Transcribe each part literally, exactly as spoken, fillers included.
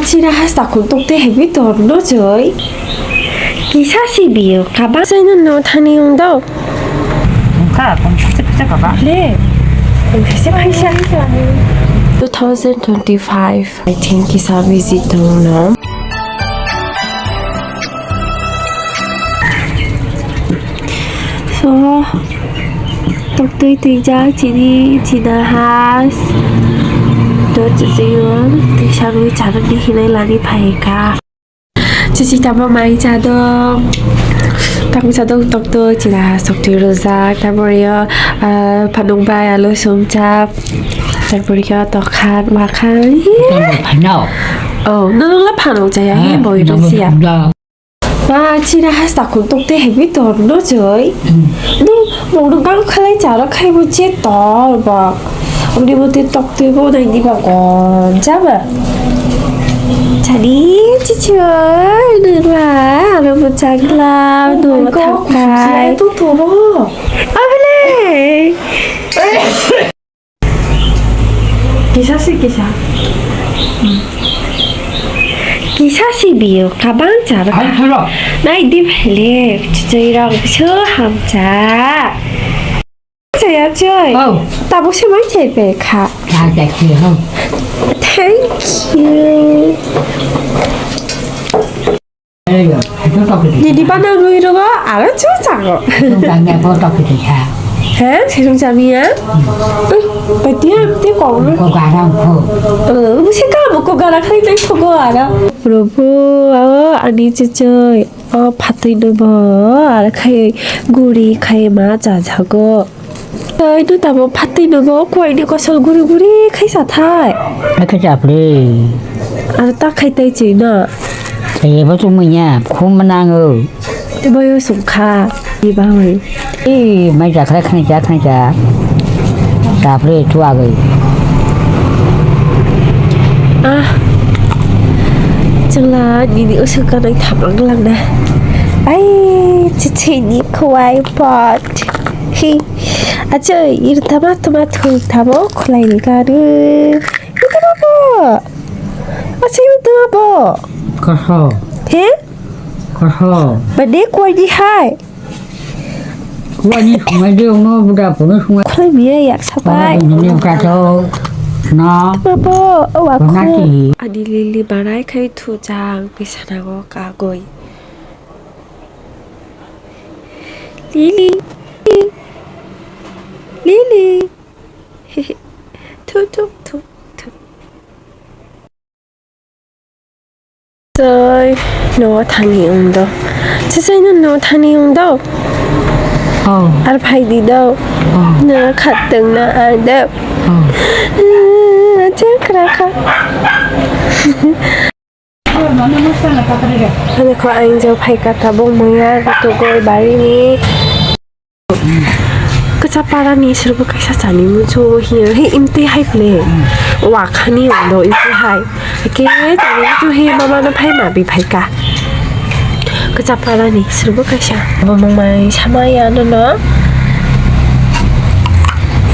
Chira hasta khun tok te hebi tor no choi. Kisa si biyo kaba sai no no thani ung do. Ungka kon kisa kisa kaba. Le. Kisa kisa. Two thousand twenty-five. I think kisa busy tong no. So, tok twi twijak chini china has. To chichiyo tisa rwi chana di hinai lani phai kha. Chichi tamo mai chadok. Tamo chadok tok twi china has tok twi rwjak. Tabor yo, ah, phanuk bai alu sumchap. Tabor yo tokhan wakhan. Tamo phanau. Oh, nang la phanuk jaya he. Ah, boy nang rwsia. Phanau. Ma, chira hasta khun tok te hebi tor no choi. Hmm. No, mong no gang khalai chara khai bo che tor ba. Oni bo te tok te bo nai ni ba gon ja ba. Chani chi choi no ba, aro bo chagla, no. Oh my God, thakai. Kusi ai tu tu ro. Abele. Kisa si kisa. Kisa si biyo kabang chara. Ang thoro. Nai di phele, choi rok biso hamcha. Chaya choi. Oh. Tabuk se mai chai pe kha. Cha cha si ho. Thank you. Nini bana rui rogo, aro chu chago. Sejong chamiya pho tok khe twi kha. He, sejong chamiya? Ui, patia, te kok no. Ko gara pho. Eh, bu se ka mo ko gara khai tai pho go ara. Robo, o ani chichoi, o phatwi no bo, ara khai guri khai ma cha jago. Tei no tamo phatwi nogo kuaini kosol guri guri khai sa thai. Hakhe chapli. Aro ta khai tei chwi no. Tei bo chumui ya, khum nango. Tei boyo sung kha. Ni bahoi. Ee, mai ja khai khani ja khani ja. Chapli tu agoi. Ah. Chwla nini usuk kanai thamang lang na. Ai, chichini khwai pot. Hi. Achai, ir tama tama thung tamo khwlai ni gari. Ito ba bo. Achai, ito ba bo. Kaho. He? Kaho. Bade koi di hai. Wani sungai de ono buda pono sungai. Khwlai biya yak sabai. Wani sungai buda to. Na. Ito ba bo. Awa ko. Wani. Ani lili barai khai thu jang pisana go kagoi. Lily. Lily. Thu, thu, thu, thu. Soi, no thani ung do. Sisai no, no thani ung do. Oh. Ar phai di do. Oh. Na khat teng na ar do. Oh. Chakra kha. Ani kho ang jao phai kha tabuk muya tugoi bari ni. Kwchapara ni sirbo kaisa chani muchung o hiya he imtwi hai ple. Wa khani do imtwi hai. Ke chani muchung he mama no phai ma bi phai ka. Kwchapara ni sirbo kaisa. Bo mung mai sama ya no no.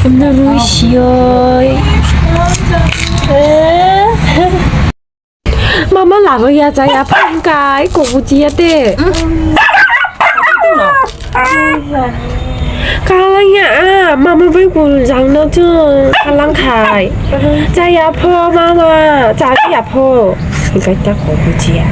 Imna rui siyoi. Eh. Mama labo ya cha ya phang kai ko buchi ya te. Kalang ya, ah, mama bai kul jang no chung kalang khai. Cha ya pho mama, cha ya pho. Kai ta ko buchi ya.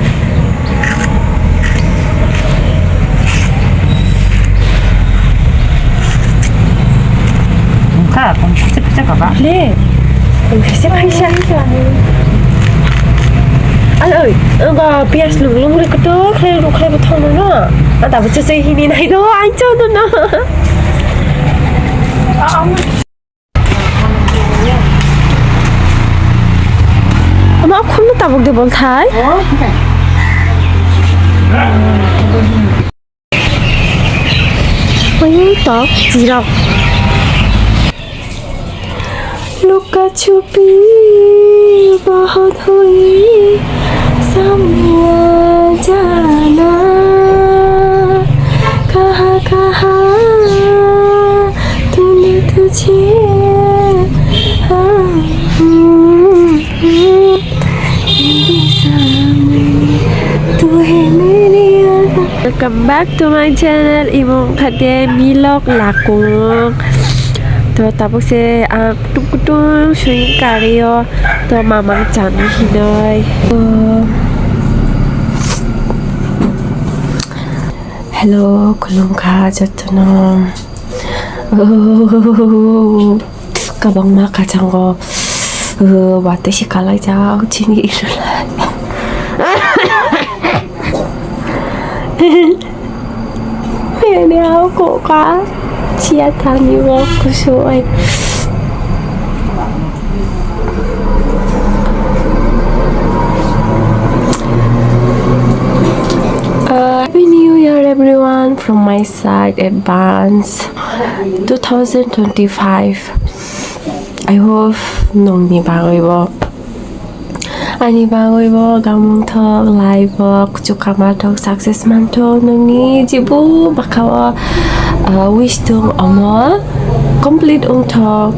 Kha, kon kisa kisa kaba. Le. Kon kisa kisa. Al oi, enggak bias lung lung le ketok le lu kle beton no. Ada baca saya ini nah itu aja tuh no. Ama khun no tabuk de bol thai. Ui, tok, jirok. Luka chupi bahut hui samya jana. Kaha kaha tune tujhe. Ah, hmm, hmm. Welcome back to my channel, imong khate milok lakung. To tabuk se ang kutung kutung sui kario to mamang chani hinoi. Hello, khulumkha jotono. Kabangma kachango, uh, watwi se kalaijak chini isulai. Ini aku kok ka chia tani wok kusui. Uh, Happy New Year, everyone, from my side, advance two thousand twenty-five. I hope nongni bagwi bo, ani bagwi bo, gamung thok, life bo, kuchuk kama thok, success man thok, nongni jibu baka o, uh, wish tong omo complete ong thok.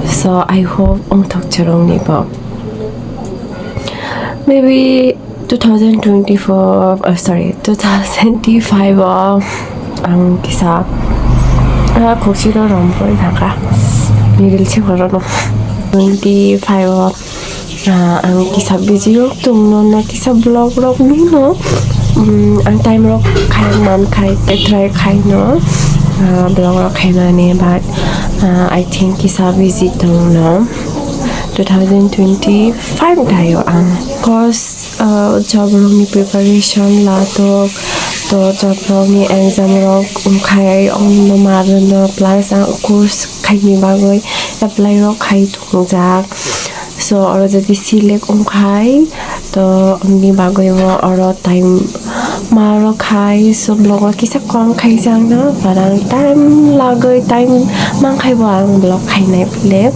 So I hope ong thok chorongni bo. Maybe two thousand twenty-four, oh, sorry, two thousand twenty-five o ang kisa, ah, khokchiro rompoi thangkha. Middle se horo no. Twenty-five o, ah, ang kisa busy rok tongno, no kisa vlog rok nuno. Mm, ang time rok khai man khai, try khai no, ah, vlog rok khainani, but, ah, I think kisa busy tongno. Two thousand twenty-five dayo ang. Cause, uh, job rokni preparation latok, to job rokni exam rok wngkhai, ongno marono, plus ang course khaini bagwi apply rok khai tongjak. So, oro jodi select wngkhai, to wngni bagwi bo oro time ma rok khai, so vlog o kisa kom khaijakno, but ang time lagwi, time mankhai bo ang vlog khainai pile.